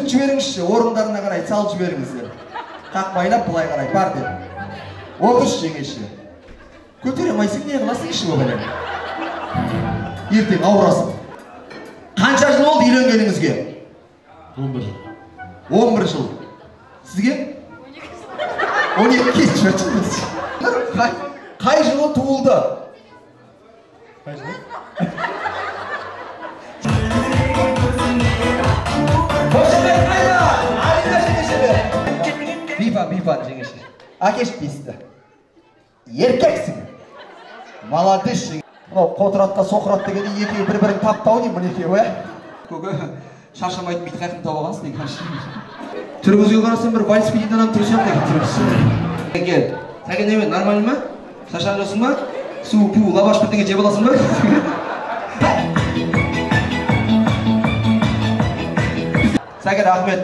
Сүртіп жіберіңізші, орындарына қарай салып жіберіңіздер. Қақпайлап былай қарай бар деп. Отыршы, жеңеше. Көтере алмайсың, не қыласың іші бәлем. Ертең ауырасың. Қанша жыл болды үйленгеніңізге? 11 жыл. 11 жыл. Сізге? 12 жыл. Қай жылы туылды? Қай жылы? Қошемет қайда? Алина жеңешелер. Бипа, бипа жеңеше. Әкеш бесті. Еркексің. Молодец жеңеше. Мынау қотыратқа соқырат дегенде екеуі бір-бірін таптау деймін, мына екеуі, ә? Көке, шаршамайтын бит қайқын тауып алғансың деген. Түріңізге қарасам бір вальс билейтін адам түрі сияқты екен түріңіз. Кел. Сәкен немен, нормально ма? Шаршаған жоқсың ба? Су, пу, лаваш бірдеңе жеп аласың ба? Сәкен, рахмет.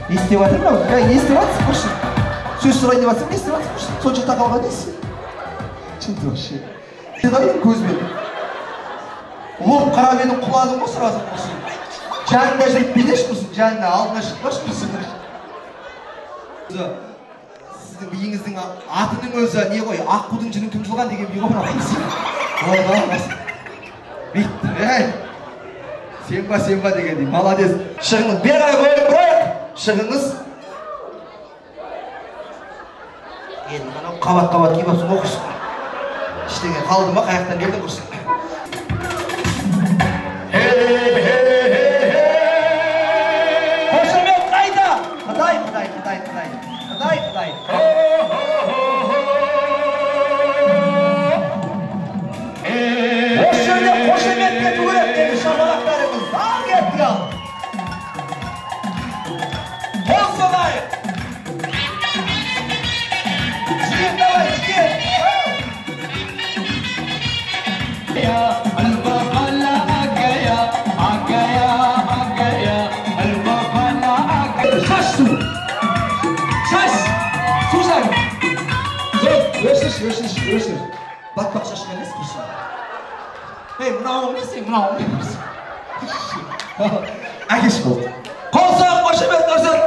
Не істеп жатыр мынау? Әй, не істеп жатсың құрсын? Сөз сұрайын деп жатсың, не істеп жатсың құрсын? Сонша тақалған несі? Шынты вообще. Көзбен. Лоп қарап едің, құладың ғой сразу құрсын. Жанына жүріп билеші құрсын, жанына алдына шықпашы құрсын. Сіздің биіңіздің атының өзі не ғой, аққудың жүнін кім жұлған деген би ғой мынау. Бүйтті, әй. Сен ба, сен ба дегендей, молодец. Шығыңыз, бері қарай қойып қояйық. Шығыңыз. Енді мынау қабат-қабат киіп алыпсың ғой құрсын. Ештеңе қалды ма, қаяқтан келдің құрсын. Қошемет қайда? Құдай, құдай, құдай, құдай. Құдай, құдай. Осы жерде қошемет кету керек деді шапалақтарыңыз. Ал кеттік ал. Қол соғайық. Жігіт давай, жігіт. Шаш су. Шаш. Су шаш. Өшір, өшір, өшір. Батпақ шашқан емес құрсын. Ей, мынауың не сен, мынауың не құрсын. Әкеш болды. Қол соғып қошемет көрсетіп